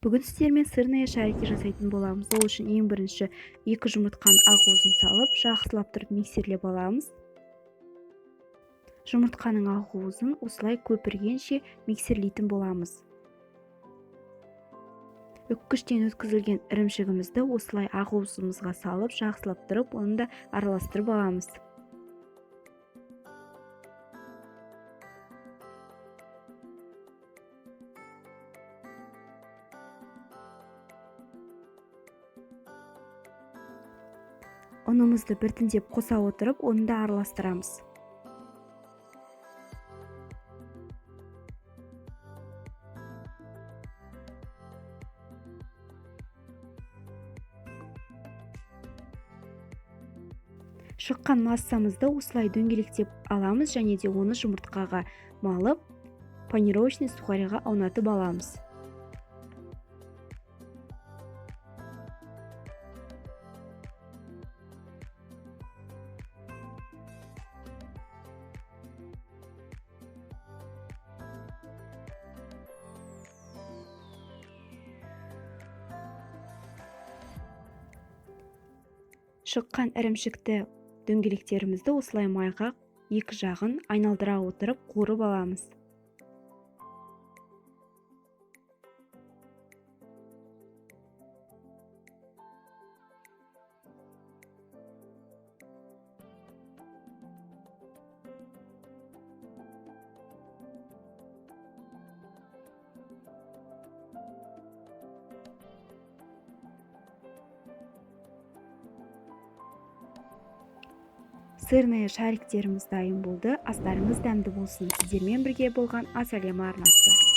Бүгін сіздермен сырные шарики жасайтын боламыз. Ол үшін ең бірінші 2 жұмыртқаның ақуызын салып, жақсылап тұрып миксерлеп аламыз. Жұмыртқаның ақуызын осылай көпіргенше миксерлейтін боламыз. Үккіштен өткізілген ірімшігімізді осылай ақуызымызға салып, жақсылап тұрып, оны да араластырып аламыз. Ұнымызды біртіндеп қоса отырып, оны да араластырамыз. Шыққан массамызды осылай дөңгелектеп аламыз және де оны жұмыртқаға малып, панировочный сухариға аунатып аламыз. Шыққан ірімшікті дөңгелектерімізді осылай майға екі жағын айналдыра отырып қуырып аламыз. Сырные шариктеріміз дайын болды. Астарыңыз дәмді болсын. Сіздермен бірге болған Ас әлемі арнасы.